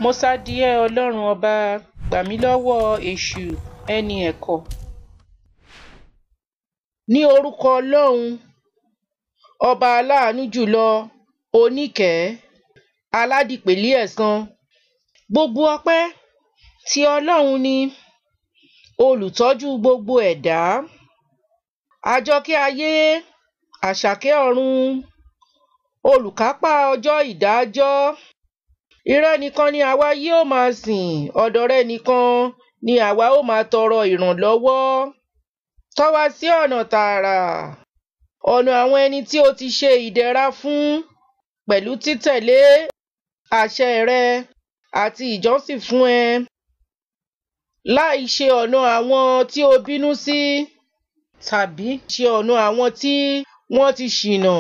Mo sádi ẹ́, Ọlọ́run Ọba, gbà mí lọ́wọ́ èṣù ẹni ẹ̀kọ́. Ní orúkọ Ọlọ́run, Ọba aláàánú jùlọ, oníkẹ̀ẹ́, aládìpèlé ẹ̀san. Gbogbo ọpẹ́ ti Ọlọ́run ni, olùtọ́jú gbogbo ẹ̀dá. Àjọkẹ́ ayé, àṣàkẹ́ ọ̀run, olùkápá ọjọ́ ìdájọ́. Ìrẹ nìkan ni àwa yóò máa sìn, ọ̀dọ̀ rẹ nìkan ni àwa ó máa tọrọ ìrànlọ́wọ́. Tọ́ wa sí ọ̀nà tààrà, ọ̀nà àwọn ẹni tí o ti ṣe ìdẹ̀ra fún pẹ̀lú títẹ̀lé àṣẹ rẹ àti ìjọ́sìn fún ẹ, láì ṣe ọ̀nà àwọn tí o bínú sí tàbí ṣe ọ̀nà àwọn tí wọ́n ti ṣìnà.